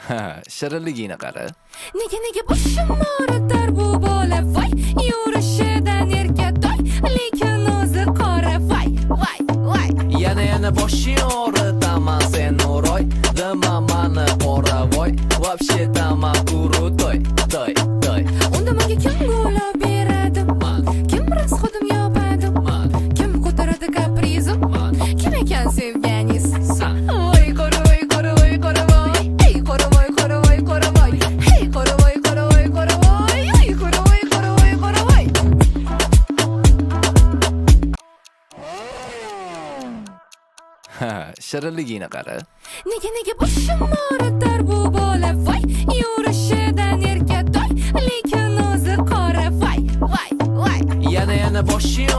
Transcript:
Ha, shirinligini qara. Nega, nega boshim og'ritar bu bola, voy? Yurishidan erkatoy, lekin o'zi qora, voy, voy, voy. Yana, yana boshing og'ritaman sen, Nuroy. Dima mani qora, voy. Вообще-то man крутой, toy, toy. Unda menga kim gul beradi? Man. Kim расход im yopadi? Man. Kim ko'taradi каприз im? Man. Kim ekan sevganingiz? San. Voy, qora voy, qora voy, qora voy. Ey, qora voy, qora voy, qora voy. Hey, qora voy, qora voy, qora voy. Ey, qora voy, qora voy, qora voy. Ha, shirinligini qara. Nega, nega boshim og'ritar bu bola, voy? Yurishidan erkatoy, lekin o'zi qora, voy, voy, voy. Yana, yana boshing.